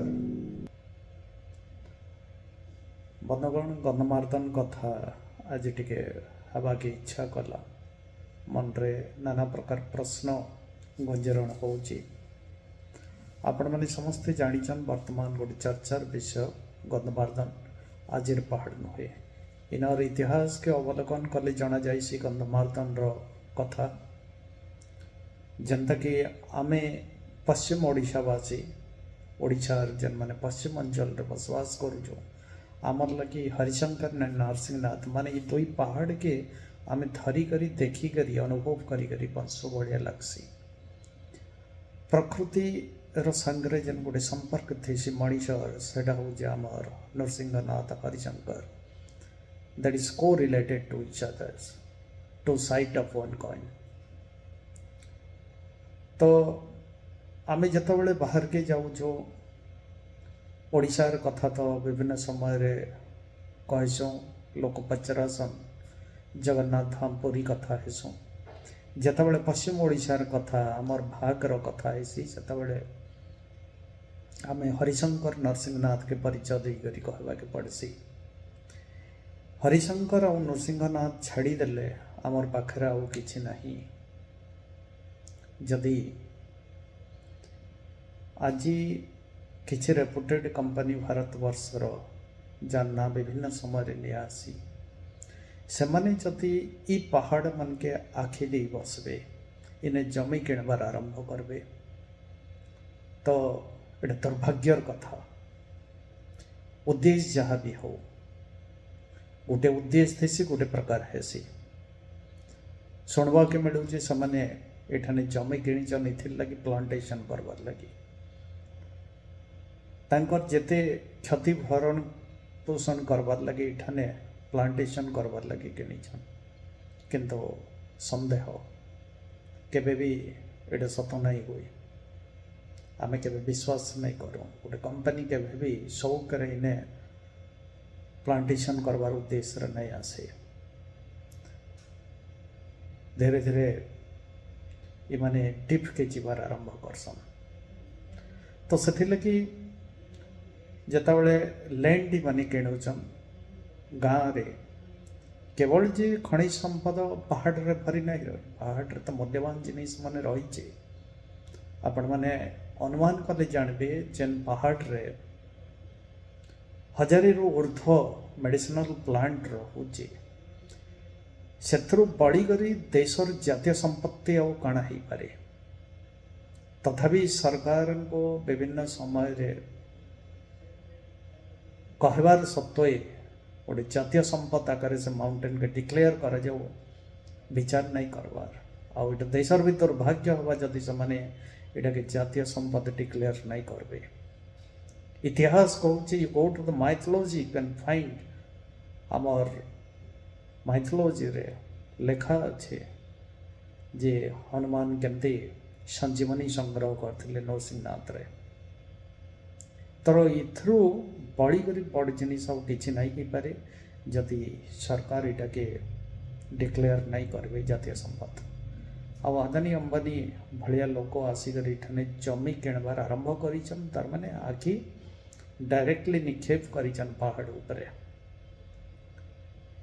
ନମସ୍କାର ବନ୍ଧୁଗଣ। ଗନ୍ଧମାର୍ଦ୍ଦନ କଥା ଆଜି ଟିକେ ହେବାକେ ଇଚ୍ଛା କଲା। ମନରେ ନାନା ପ୍ରକାର ପ୍ରଶ୍ନ ଗୁଞ୍ଜରଣ ହେଉଛି। ଆପଣମାନେ ସମସ୍ତେ ଜାଣିଛନ୍, ବର୍ତ୍ତମାନ ଗୋଟେ ଚର୍ଚ୍ଚାର ବିଷୟ ଗନ୍ଧମାର୍ଦ୍ଦନ। ଆଜିର ପାହାଡ଼ ନୁହେଁ। ଇନର ଇତିହାସକେ ଅବଲୋକନ କଲେ ଜଣାଯାଇସି ଗନ୍ଧମାର୍ଦ୍ଦନର କଥା। ଯେନ୍ତାକି ଆମେ ପଶ୍ଚିମ ଓଡ଼ିଶାବାସୀ, ଓଡ଼ିଶାର ଯେନ୍ମାନେ ପଶ୍ଚିମ ଅଞ୍ଚଳରେ ବସବାସ କରୁଛୁ, ଆମର ଲାଗି ହରିଶଙ୍କର ନା ନରସିଂହନାଥ, ମାନେ ଏ ଦୁଇ ପାହାଡ଼କେ ଆମେ ଧରିକରି, ଦେଖିକରି, ଅନୁଭବ କରି କରି ବଞ୍ଚୁ ବଢ଼ିଆ ଲାଗ୍ସି। ପ୍ରକୃତିର ସାଙ୍ଗରେ ଯେନ୍ ଗୋଟେ ସମ୍ପର୍କ ଥିସି ମଣିଷର, ସେଇଟା ହେଉଛି ଆମର Narasinghanath, Harishankar. That is co-related to each others, two side of one coin. ତ ଆମେ ଯେତେବେଳେ ବାହାରକେ ଯାଉଛୁ, ଓଡ଼ିଶାର କଥା ତ ବିଭିନ୍ନ ସମୟରେ କହିସୁଁ, ଲୋକ ପଚରାସନ୍, ଜଗନ୍ନାଥ ଧାମ ପୁରୀ କଥା ହେସୁଁ। ଯେତେବେଳେ ପଶ୍ଚିମ ଓଡ଼ିଶାର କଥା, ଆମର ଭାଗର କଥା ହେସି, ସେତେବେଳେ ଆମେ ହରିଶଙ୍କର, ନରସିଂହନାଥକେ ପରିଚୟ ଦେଇକରି କହିବାକେ ପଡ଼୍ସି। ହରିଶଙ୍କର ଆଉ ନୃସିଂହନାଥ ଛାଡ଼ିଦେଲେ ଆମର ପାଖରେ ଆଉ କିଛି ନାହିଁ। ଯଦି ଆଜି କିଛି ରେପୁଟେଡ଼ କମ୍ପାନୀ ଭାରତବର୍ଷର, ଯାର ନାଁ ବିଭିନ୍ନ ସମୟରେ ନିଆଆସି, ସେମାନେ ଯଦି ଇ ପାହାଡ଼ ମାନକେ ଆଖି ଦେଇ ବସବେ, ଇନେ ଜମି କିଣିବାର ଆରମ୍ଭ କରିବେ, ତ ଏଇଟା ଦୁର୍ଭାଗ୍ୟର କଥା। ଉଦ୍ଦେଶ୍ୟ ଯାହା ବି ହଉ, ଗୋଟେ ଉଦ୍ଦେଶ୍ୟ ଥିସି, ଗୋଟେ ପ୍ରକାର ହେସି। ଶୁଣବାକେ ମିଳୁଛି, ସେମାନେ ଏଠାନେ ଜମି କିଣିଛନ୍ ଏଥିର୍ ଲାଗି, ପ୍ଲାଣ୍ଟେସନ୍ କରବାର୍ ଲାଗି। ତାଙ୍କର ଯେତେ କ୍ଷତି ଭରଣ ପୋଷଣ କରବାର୍ ଲାଗି ଏଠାନେ ପ୍ଲାଣ୍ଟେସନ୍ କରବାର୍ ଲାଗି କିଣିଛନ୍। କିନ୍ତୁ ସନ୍ଦେହ, କେବେ ବି ଏଇଟା ସତ ନାଇଁ ହୁଏ। ଆମେ କେବେ ବିଶ୍ୱାସ ନାଇଁ କରୁ। ଗୋଟେ କମ୍ପାନୀ କେବେ ବି ସଉକରେ ଇନେ ପ୍ଲାଣ୍ଟେସନ୍ କରବାର ଉଦ୍ଦେଶ୍ୟରେ ନାଇଁ ଆସେ। ଧୀରେ ଧୀରେ ଏମାନେ ଡିପ୍କେ ଯିବାର ଆରମ୍ଭ କରସନ୍। ତ ସେଥିଲାଗି ଯେତେବେଳେ ଲ୍ୟାଣ୍ଡ ମାନେ କିଣୁଛନ୍ ଗାଁରେ, କେବଳ ଯେ ଖଣିଜ ସମ୍ପଦ ପାହାଡ଼ରେ ଭରି ନାହିଁ ରହେ, ପାହାଡ଼ରେ ତ ମୂଲ୍ୟବାନ ଜିନିଷ ମାନେ ରହିଛି। ଆପଣମାନେ ଅନୁମାନ କଲେ ଜାଣିବେ, ଯେନ୍ ପାହାଡ଼ରେ ହଜାରେରୁ ଉର୍ଦ୍ଧ୍ୱ ମେଡ଼ିସିନାଲ ପ୍ଲାଣ୍ଟ ରହୁଛି, ସେଥିରୁ ବଢ଼ିକରି ଦେଶର ଜାତୀୟ ସମ୍ପତ୍ତି ଆଉ କାଣା ହେଇପାରେ? ତଥାପି ସରକାରଙ୍କୁ ବିଭିନ୍ନ ସମୟରେ କହିବାର ସତ୍ତ୍ୱେ, ଗୋଟେ ଜାତୀୟ ସମ୍ପଦ ଆକାରରେ ସେ ମାଉଣ୍ଟେନକେ ଡିକ୍ଲେୟାର କରାଯାଉ, ବିଚାର ନାଇଁ କରବାର। ଆଉ ଏଇଟା ଦେଶର ବି ଦୁର୍ଭାଗ୍ୟ ହେବା, ଯଦି ସେମାନେ ଏଟାକେ ଜାତୀୟ ସମ୍ପଦ ଡିକ୍ଲେୟାର ନାଇଁ କରବେ। ଇତିହାସ କହୁଛି, you go to the mythology, you can find, ଆମର ମାଇଥୋଲୋଜିରେ ଲେଖା ଅଛି ଯେ ହନୁମାନ କେମିତି ସଞ୍ଜୀବନୀ ସଂଗ୍ରହ କରିଥିଲେ ନରସିଂହନାଥରେ। ତ ଏଥିରୁ ବଳିକରି ବଡ଼ ଜିନିଷ ଆଉ କିଛି ନାଇଁ ହେଇପାରେ, ଯଦି ସରକାର ଏଟାକେ ଡିକ୍ଲେୟାର ନାଇଁ କରିବେ ଜାତୀୟ ସମ୍ପଦ। ଆଉ ଆଦାନୀ ଅମ୍ବାନୀ ଭଳିଆ ଲୋକ ଆସିକରି ଏଠାନେ ଜମି କିଣିବାର ଆରମ୍ଭ କରିଛନ୍, ତାର ମାନେ ଆଖି ଡାଇରେକ୍ଟଲି ନିକ୍ଷେପ କରିଛନ୍ ପାହାଡ଼ ଉପରେ।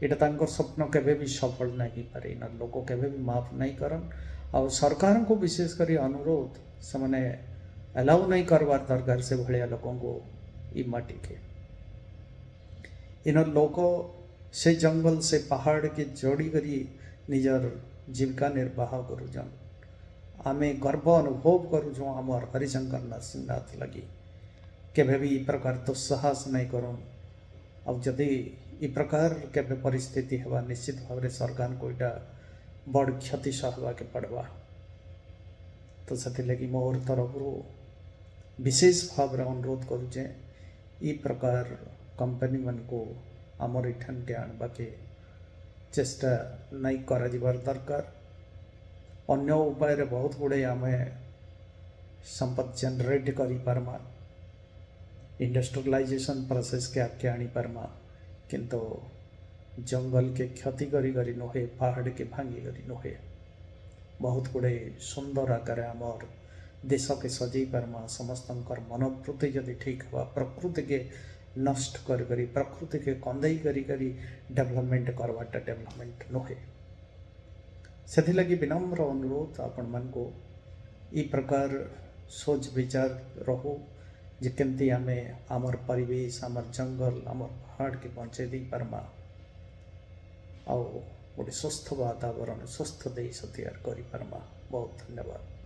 ଏଇଟା ତାଙ୍କର ସ୍ୱପ୍ନ କେବେ ବି ସଫଳ ନାଇଁ ହେଇପାରେ ନା, ଲୋକ କେବେ ବି ମାଫ ନାଇଁ କରନ୍। ଆଉ ସରକାରଙ୍କୁ ବିଶେଷ କରି ଅନୁରୋଧ, ସେମାନେ ଆଲାଉ ନାଇଁ କରବାର ଦରକାର ସେ ଭଳିଆ ଲୋକଙ୍କୁ ଇ ମାଟିକେ। ଇନ ଲୋକ ସେ ଜଙ୍ଗଲ, ସେ ପାହାଡ଼କେ ଯୋଡ଼ି କରି ନିଜର ଜୀବିକା ନିର୍ବାହ କରୁଛନ୍। ଆମେ ଗର୍ବ ଅନୁଭବ କରୁଛୁଁ ଆମର ହରିଶଙ୍କର, ନରସିଂହନାଥ ଲାଗି। କେବେ ବି ଇ ପ୍ରକାର ଦୁଃସାହସ ନାଇଁ କରୁନ୍। ଆଉ ଯଦି ଇ ପ୍ରକାର କେବେ ପରିସ୍ଥିତି ହେବା, ନିଶ୍ଚିତ ଭାବରେ ସରକାରଙ୍କୁ ଏଇଟା ବଡ଼ କ୍ଷତି ସହବାକେ ପଡ଼ବା। ତ ସେଥିଲାଗି ମୋର ତରଫରୁ ବିଶେଷ ଭାବରେ ଅନୁରୋଧ କରୁଛେଁ, ଇ ପ୍ରକାର କମ୍ପାନୀମାନଙ୍କୁ ଆମର ଏଠାନକେ ଆଣବାକେ ଚେଷ୍ଟା ନାଇଁ କରାଯିବାର ଦରକାର। ଅନ୍ୟ ଉପାୟରେ ବହୁତ ଗୁଡ଼ିଏ ଆମେ ସମ୍ପଦ ଜେନେରେଟ୍ କରିପାରମା, ଇଣ୍ଡଷ୍ଟ୍ରିଆଲାଇଜେସନ୍ ପ୍ରୋସେସ୍କେ ଆଗକେ ଆଣିପାରମା, କିନ୍ତୁ ଜଙ୍ଗଲକେ କ୍ଷତି କରି କରି ନୁହେଁ, ପାହାଡ଼କେ ଭାଙ୍ଗି କରି ନୁହେଁ। ବହୁତ ଗୁଡ଼ିଏ ସୁନ୍ଦର ଆକାରରେ ଆମର ଦେଶକେ ସଜେଇ ପାର୍ମା, ସମସ୍ତଙ୍କର ମନୋବୃତ୍ତି ଯଦି ଠିକ୍ ହେବା। ପ୍ରକୃତିକେ ନଷ୍ଟ କରି କରି, ପ୍ରକୃତିକେ କନ୍ଦେଇ କରି କରି ଡେଭଲପମେଣ୍ଟ କରବାରଟା ଡେଭଲପମେଣ୍ଟ ନୁହେଁ। ସେଥିଲାଗି ବିନମ୍ର ଅନୁରୋଧ ଆପଣମାନଙ୍କୁ, ଇ ପ୍ରକାର ସୋଚ ବିଚାର ରହୁ ଯେ କେମିତି ଆମେ ଆମର ପରିବେଶ, ଆମର ଜଙ୍ଗଲ, ଆମର ପାହାଡ଼କେ ବଞ୍ଚେଇ ଦେଇପାରମା ଆଉ ଗୋଟେ ସୁସ୍ଥ ବାତାବରଣ, ସୁସ୍ଥ ଦେଶ ତିଆରି କରିପାରମା। ବହୁତ ଧନ୍ୟବାଦ।